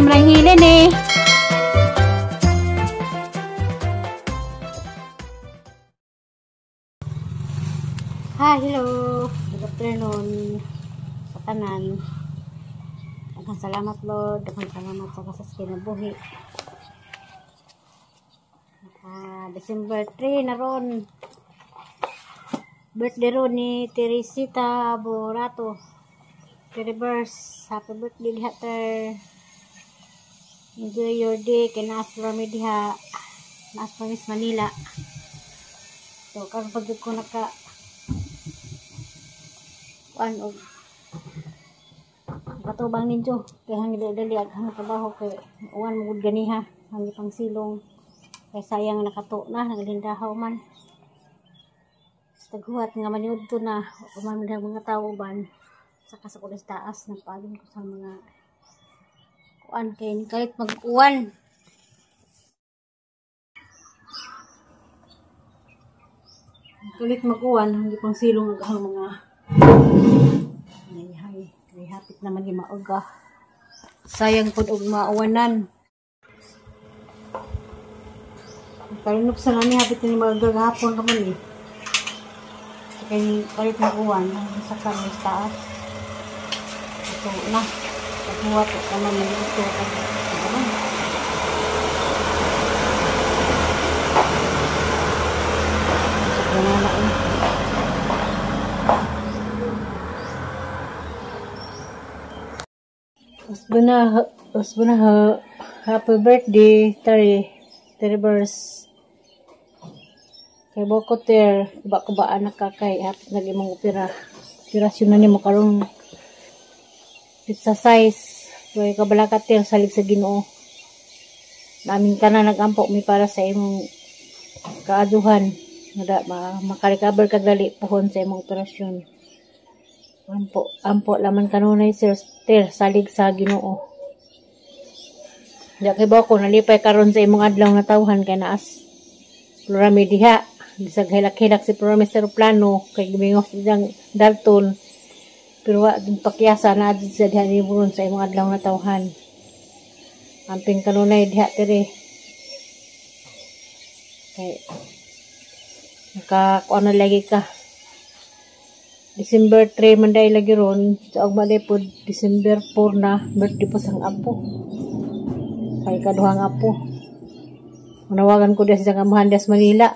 Ma'am Helen eh. Hi, hello. Good afternoon sa tanan. Daghang salamat, Lord. Daghang salamat sa kasas kinabuhi. December 3 na ron. Birthday ron ni Teresita Borato. Teribers, happy birthday diha, ter. Enjoy your day. Kay naas mi diha. Naas pa Miss Manila. So, karon pag ko naka kuan og katubang ninyo kay hangi dali ang trabaho kay uwan mo gud ganiha hangi pang silong kay sayang nakato na naglindahaw man sa taghuwat nga maniudto na uman man mga tawo ban saka sa kulis taas nagpaagin ko sa mga kuan kay kalit mag-uwan. Kalit mag-uwan hangi pang silong ang mga hay kay hapit naman yung mauga. Sayang pod og mauwanan. Kalunop sa nani hapit na mauga gahapon ka man eh. Kay kalit mag-uwan sa kami sa taas. Ito na. Paghuwat ka man ito. Sa kanana eh. Usbuna, happy birthday, Terry, Terry Burst. Kay Boko Ter, kuba-kubaan na ka kay hapit na imong opera. Operasyon na nimo karong pizza size. Kay kabalaka ter salig sa Ginoo. Namin ka na nagampo mi para sa imong kaaduhan. Nga makarecover ka dali puhon sa imong operasyon. Ampo, ampo laman kanunay sir, ter salig sa Ginoo. Diya kay Boko nalipay karon sa imong adlaw nga tawhan kay naas Florami diha. Bisag hilak-hilak si Florami sa eroplano kay gimingos diyang Dalton. Pero wa dun pakyasa na adto siya diha ni ron sa imong adlaw nga tawhan. Amping kanunay diha tere. Kay naka kuan na lagi ka. December 3 man day lagi ron, sa ugma day pod December 4 na birthday po sang apo. Kay kaduhang apo. Manawagan ko diha sa amahan diha sa Manila.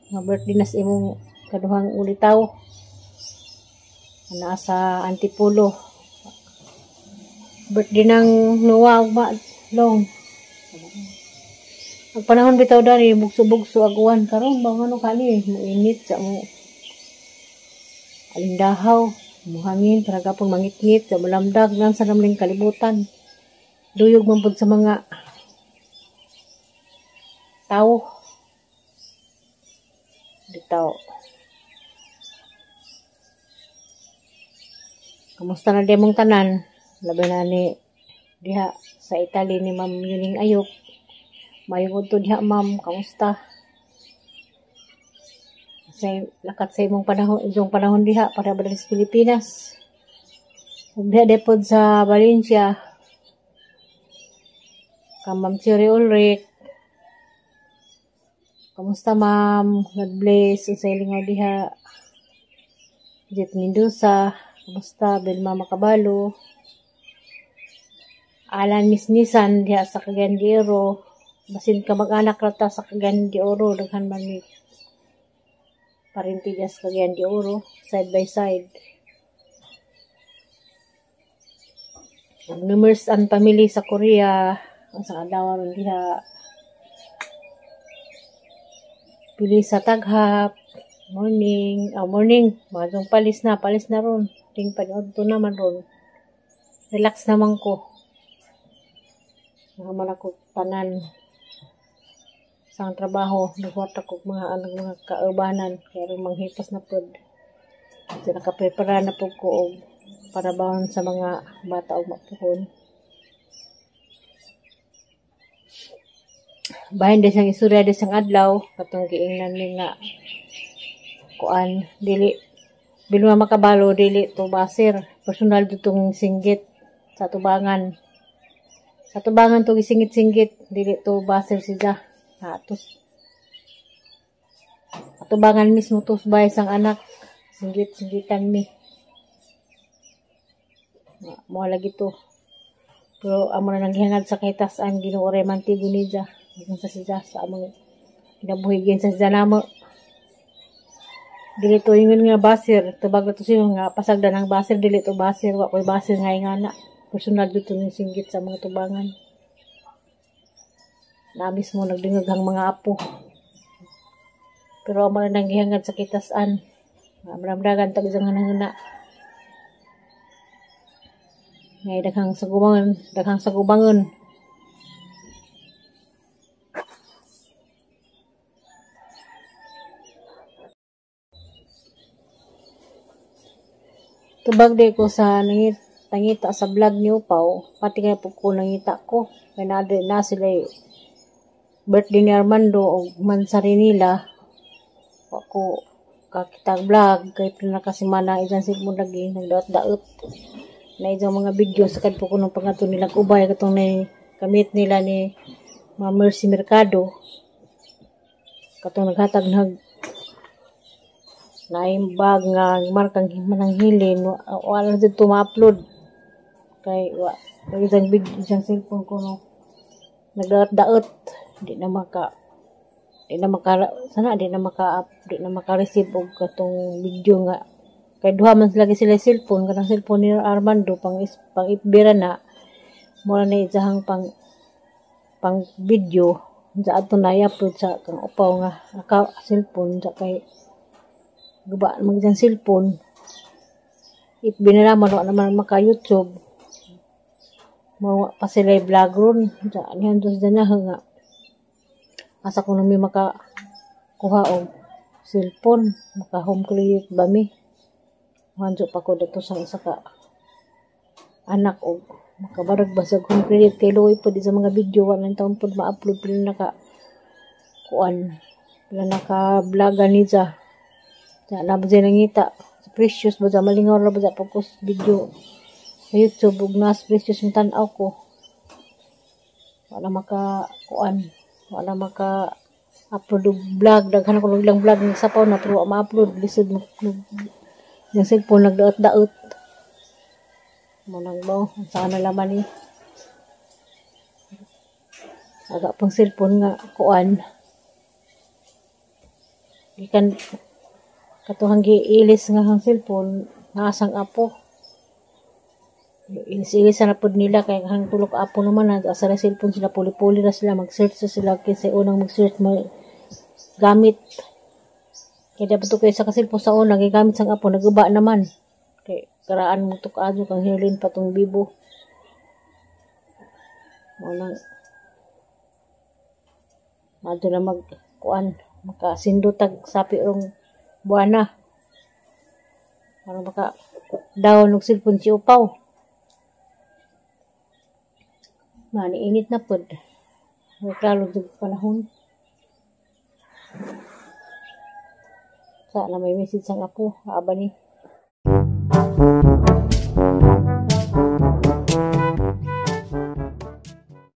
Nga birthday na sa imong kaduhang ulitaw. Naa sa Antipolo. Birthday ng Noah ugma long. Ang panahon bitaw dani bugso-bugso ag uwan karon ba ngano kani moinit sa mo. Alindahaw, muhangin, para pong mangitngit, sa malamdag, nang sa namling kalibutan. Duyog man pod sa mga tao. Bitaw. Kamusta na di mong tanan? Labi na ni diha sa Italy ni Ma'am Yuning Ayok. Mayong udto diha, Ma'am. Kamusta? Sa lakat sa imong panahon, iyong panahon diha para ba sa Pilipinas. Ug diha depod sa Valencia. Ka Ma'am Cherry Ulrich. Kamusta, Ma'am? God bless sa ilingaw diha. Jet Mendoza, kamusta? Belma Makabalo. Alan Miss Nisan diha sa Cagayan de Oro. Basin ka mag-anak rata sa Cagayan de Oro, daghan man ni parinti diha sa Cagayan de Oro, side by side. Numerous ang family sa Korea, ang sa adlaw ron diha. Pili sa Taghap, morning, morning, mga palis na ron. Ting paniudto naman ron. Relax naman ko. Naman ako tanan sa trabaho, nagwat ako mga anong mga kaubanan, kaya ron manghipas na pod. So, nakaprepara na po ko og parabahon sa mga bata og mapuhon. Bahin din siyang istorya din siyang adlaw, katong giingnan mi nga kuan dili bilma makabalo dili to baser personal ditong singgit sa tubangan. Sa tubangan to gisingit-singgit, dili to baser siya. Ha, tos atubangan mismo to bay sang anak. Singgit-singgitan mi. Mo lagi to. Pero amo na nang gihangad sa kahitasan Ginoo ray mantigo niya. Sa siya sa among kinabuhi sa siya namo. Dili to ingon nga baser, tubag na to siya nga pasagdan ang baser, dili to baser, wa koy baser nga ingana. Personal dito ni singgit sa mga tubangan. Na mismo nagdingag ang mga apo. Pero amo na nang gihangad sa kitasan. Maramdagan tag isang hanahuna. Ngay daghang sagubangon, daghang sagubangon. Tubag di ko sa nangita sa vlog niyo Upaw, pati kaya po ko nangita ko. Kaya na sila birthday ni Armando o mansari nila. Ako kakita vlog kay pinakasimana isang cellphone lagi nagdaot-daot. Na isang mga video sa kadpo ko ng pangato nila ubay katong na kamit nila ni Ma'am Mercy Mercado. Katong naghatag nag naimbag nga markang mananghilin, wala dito ma-upload kay wa isang video isang cellphone ko no nagdaot-daot, di na maka sana di na maka receive og katong video nga kay duha man lagi sila cellphone, kanang cellphone ni Armando pang FB na mura na isahang pang video sa ato na i-upload sa kang Upaw nga aka cellphone sa kay guba mag isang cellphone. If binalaman wa naman maka YouTube, mawa pa sila vlog ron sa niyan dos na nga asa ko nami maka kuha og cellphone, maka home credit ba mi. Hanjo pa ko dato sa isa ka anak og makabarag ba sa home credit kay luoy pod sa mga video wa nang taon pod ma-upload pila naka kuan pila naka vlogan ni ja. Na ba siya nangita sa Precious ba sa malingaw ra ba sa pagkus video sa YouTube ug nas Precious yung tan-aw ko. Wala maka kuan, wala maka upload og vlog, daghan ko ilang vlog ng sapaw na pero ma-upload lisod yung cellphone nagdaot-daot. Mo nang mo sa na laman ni aga pang cellphone nga kuan gikan katuhang giilis nga ang cellphone nasang apo. Ilis-ilis na pod nila kay hang tulok apo naman na asa ra cellphone sila, puli-puli ra sila mag-search sa sila kinsa unang mag-search mo gamit. Kay dapat to kay sa cellphone sa una gigamit sang apo naguba naman. Kay karaan mo tuk-adyo kang hirlin pa tong bibo. Mo nang madto na mag kuan makasindotag sapi rong buwana. Para baka down og cellphone si Upaw. Naniinit na pod. Klaro jud panahon. Sa na may message sang apo, aba ni.